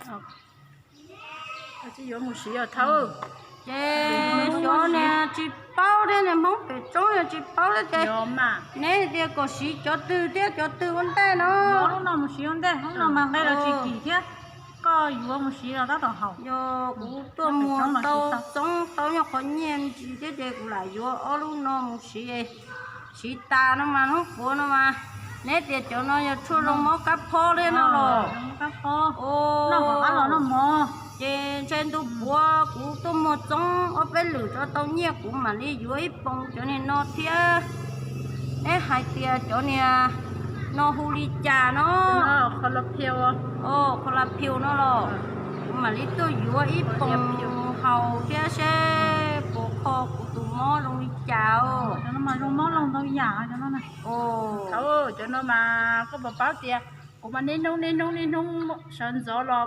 Tsis yuav mus siv os thaub. Ces xyov niag tsis paub thiab, niag Hmoob pem roob niag tsis paub thiab ces neb tias kom siv cov twg thiab cov twg ua ntej no. Lub no mus siv ua ntej, lub no mas nqe los tsis kim thiab. Koj yuav mus siv los tab tom haus. Yog kuv tuaj muag tau txoob tau nyob qhov nyiaj me ntsis thiab ces kuv lam yuav ob lub no mus siv. Siv tas no mas hnub puav no mas, neb tias cov no yog tshuaj zoo mob kab phob thiab no los? Ces ntshe ntu puav kuv tuaj muag txoob ob peb lwm tso tau nyiaj kuv mam li yuav ib poom cov niag no thiab. Neb hais tias cov niag no hu li cas no? Qhov la phiu no los? Kuv mam li tuaj yuav ib poom haus thiab seb puas kho kuv tus mob zoo li cas. Cov no mas zoo mob zoo ntau yam. Cov no mas koj puas paub tias kuv mas niaj hnub niaj hnub niaj hnub sawv ntxov los